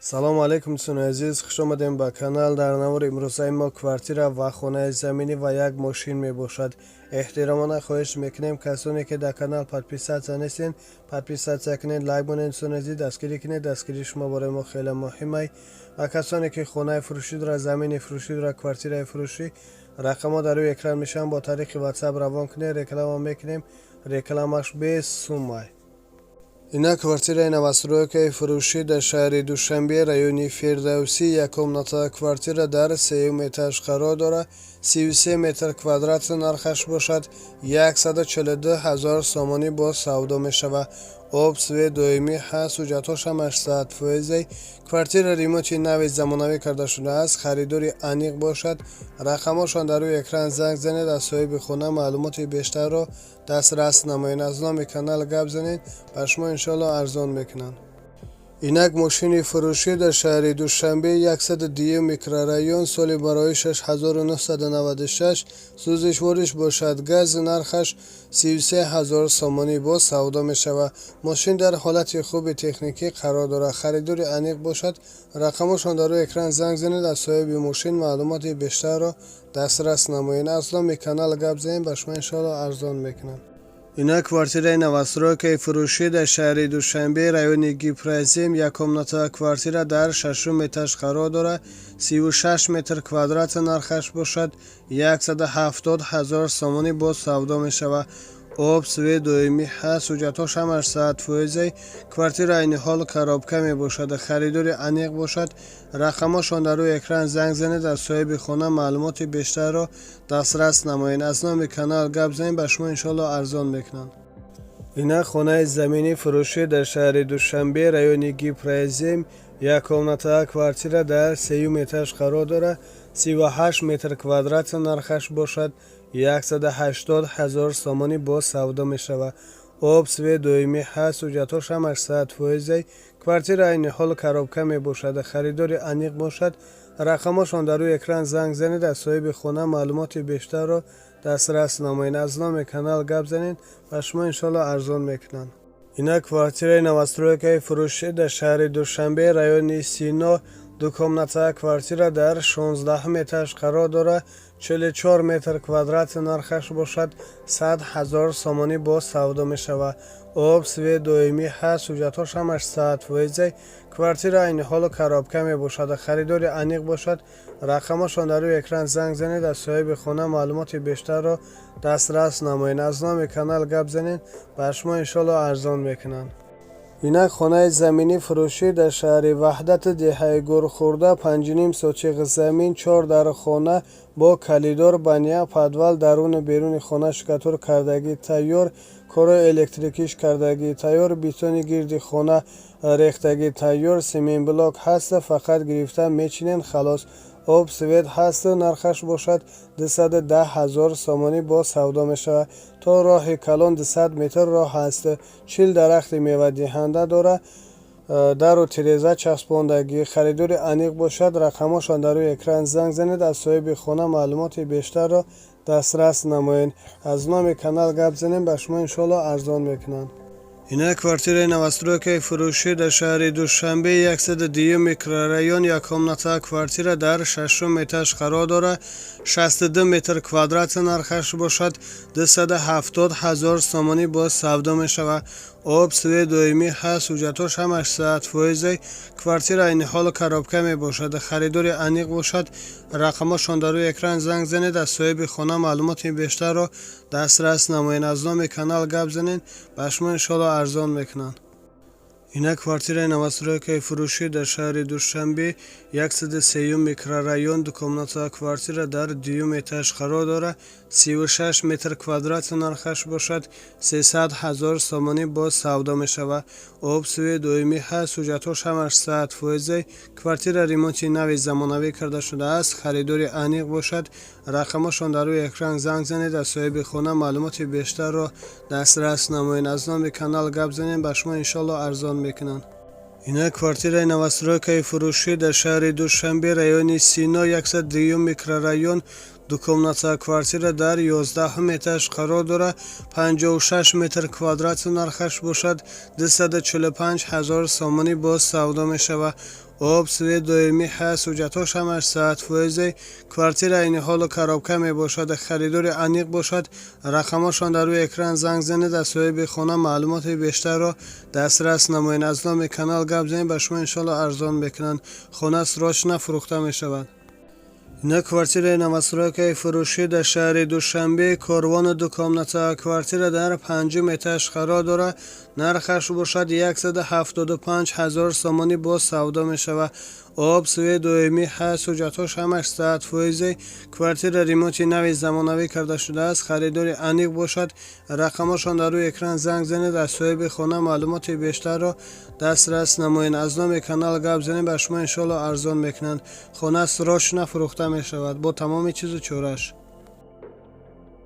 Салому алайкум, дӯстони азиз, хуш омадем ба канал. Дар навори имрӯзаи мо квартира ва хонаи заминӣ ва як мошин мебошад. Эҳтиромона хоҳиш мекунем, касоне ки дар канал подписаться нестен, подписаться кунед, лайк монед. Дӯстони азиз, дастгирӣ кунед, дастгирии шумо барои мо хеле муҳимай. Ва касоне ки хонаи фурӯшӣ дорад, замини фурӯшӣ дорад, квартираи фурӯшӣ, рақамҳо дар рӯи экран мешаванд, бо тариқи WhatsApp равон кунед, реклама мекунем, рекламаш бесумай. Ина квартираи новостройкаи фурӯшӣ дар шаҳри Душанбе, райони Фирдавсӣ. Яккомната квартира дар сеюм этаж қарор дорад, 33 метр квадрат, нархаш бошад 142 ҳазор сомонӣ, боз савдо мешавад. Об, свет доимӣ ҳаст, ҳуҷҷатҳош ҳамаш 100 фоиза. Квартира ремонти нави замонавӣ карда шудааст. Харидори аниқ бошад, рақамҳошон дар рӯи экран, занг занед, аз соҳиби хона маълумоти бештарро дастрас намоед. Аз номи канал гап занед, ба шумо иншоалло арзон мекунанд. Инак мошини фурӯшӣ дар шаҳри Душанбе, 102 микрорайон, соли бароишаш 1996, сӯзишвориш бошад газ, нархаш 33 ҳазор сомонӣ, боз савдо мешавад. Мошин дар ҳолати хуби техникӣ қарор дорад. Харидори аниқ бошад, рақамҳошон дар рӯи экран, занг занед, аз соҳиби мошин маълумоти бештарро дастрас намоед. Аз номи канал гап занед, ба шумо иншоалло арзон мекунанд. Ина квартираи новостройкаи фурӯшӣ дар шаҳри Душанбе, райони Гипрозем. Яккомната квартира дар шашум этаж қарор дорад, 36 метр квадрат, нархаш бошад 170 ҳазор сомонӣ, боз савдо мешавад. Об, свет доимӣ ҳаст, ҳуҷҷатҳош ҳамаш 100 фоиза. Квартира айни ҳол коробка мебошад. Харидори аниқ бошад, рақамҳошон дар рӯи экран, занг занед, аз соҳиби хона маълумоти бештарро дастрас намоед. Аз номи канал гап занед, ба шумо иншоалло арзон мекунанд. Инак хонаи заминӣ фурӯшӣ дар шаҳри Душанбе, райони Гипрозем. Яккомната квартира дар сеюм этаж қарор дорад, 38 метр квадрат, нархаш бошад 180 ҳазор сомонӣ, боз савдо мешавад. Об, свет доимӣ ҳаст, ҳуҷҷатҳош ҳамаш 100 фоиза. Квартира айни ҳол коробка мебошад. Харидори аниқ бошад, рақамҳошон дар рӯи экран, занг занед, аз соҳиби хона маълумоти бештарро дастрас намоед. Аз номи канал гап занед, ба шумо иншоалло арзон мекунанд. Инак квартираи новостройкаи фурӯшӣ дар шаҳри Душанбе, райони Сино. Дукомната квартира дар 16-ум этаж қарор дорад, 44 метр квадрат, нархаш бошад 100 ҳазор сомонӣ, боз савдо мешавад. Об, свет доимӣ ҳаст, ҳуҷҷатҳош ҳамаш 100 фоиза. Квартира айни ҳол коробка мебошад. Харидори аниқ бошад, рақамҳошон дар рӯи экран, занг занед, аз соҳиби хона маълумоти бештарро дастрас намоед. Аз номи канал гап занед, ба шумо иншоалло арзон мекунанд. Инак хонаи заминӣ фурӯшӣ дар шаҳри Ваҳдат, деҳаи Гурхӯрда, 5,5 сотих замин, чор дар хона бо коридор, баня, подвал, даруну беруни хона штукатур кардагӣ тайёр, корҳои электрикиш кардагӣ тайёр, бетони гирди хона рехтагӣ тайёр, семенблок ҳаст, фақат гирифта мечинен, халос. Об, свет ҳаст, нархаш бошад 210 ҳазор сомонӣ, боз савдо мешавад. То роҳи калон 200 метр роҳ ҳаст, 40 дарахти мевадиҳанда дорад, дару тиреза часпондагӣ. Харидори аниқ бошад, рақамҳошон дар рӯи экран, занг занед, аз соҳиби хона маълумоти бештарро дастрас намоед. Аз номи канал гап занем, ба шумо иншоалло арзон мекунанд. Инак квартираи новостройкаи фурӯшӣ дар шаҳри Душанбе, 102 микрорайон. Яккомната квартира дар шашум этаж қарор дорад, 62 метр квадрат, нархаш бошад 270 ҳазор сомонӣ, боз савдо мешавад. Об, свет доимӣ ҳаст, ҳуҷҷатҳош ҳамаш 100 фоиза. Квартира айни ҳол коробка мебошад. Харидори аниқ бошад, рақамҳошон дар рӯи экран, занг занед, аз соҳиби хона маълумоти бештарро дастрас намоед. Аз номи канал гап занед, ба шумо иншоалло арзон мекунанд. Инак квартираи новостройкаи фурӯшӣ дар шаҳри Душанбе, 103 микрорайон. Дукомната квартира дар дуюм этаж қарор дорад, 36 метр квадрат, нархаш бошад 300 ҳазор сомонӣ, боз савдо мешавад. Об, свет доимӣ ҳаст, ҳуҷҷатҳош ҳамаш 100 фоиза. Квартира ремонти нави замонавӣ карда шудааст. Харидори аниқ бошад, рақамҳошон дар рӯи экран, занг занед, аз соҳиби хона маълумоти бештарро дастрас намоед. Аз номи канал гап занед, ба шумо иншоалло арзон мекунанд. Инак квартираи новостройкаи фурӯшӣ дар шаҳри Душанбе, райони Сино, 102 микрорайон. Двухкомната квартира дар 11 этаж қарор дорад, 56 метр квадрат, нархаш бошад 245 ҳазор сомонӣ боз савдо мешавад. Об, свет доимӣ ҳаст, ҳуҷҷатҳош ҳамаш 100%. Квартира айни ҳолу коробка мебошад. Харидори аниқ бошад, рақамҳошон дар рӯи экран, занг занед, аз соҳиби хона маълумоти бештарро дастрас намоед. Аз номи канал гап занед, ба шумо иншоалло арзон мекунанд. Хона срочно фурӯхта мешавад. Ина квартираи новостройкаи фурӯшӣ дар шаҳри Душанбе, Корвону, двухкомната квартира дар панҷум этаж қарор дорад, нархаш бошад 175 ҳазор сомонӣ боз савдо мешавад. Об, свет доимӣ ҳаст, ҳуҷҷатҳош ҳамаш 100%. Квартира ремонти нави замонавӣ карда шудааст. Харидори аниқ бошад, рақамҳошон дар рӯи экран, занг занед, аз соҳиби хона маълумоти бештарро дастрас намоед. Аз номи канал гап занед, ба шумо иншоалло арзон мекунанд. Хона срочно фурӯхта мешавад бо тамоми чизу чораш.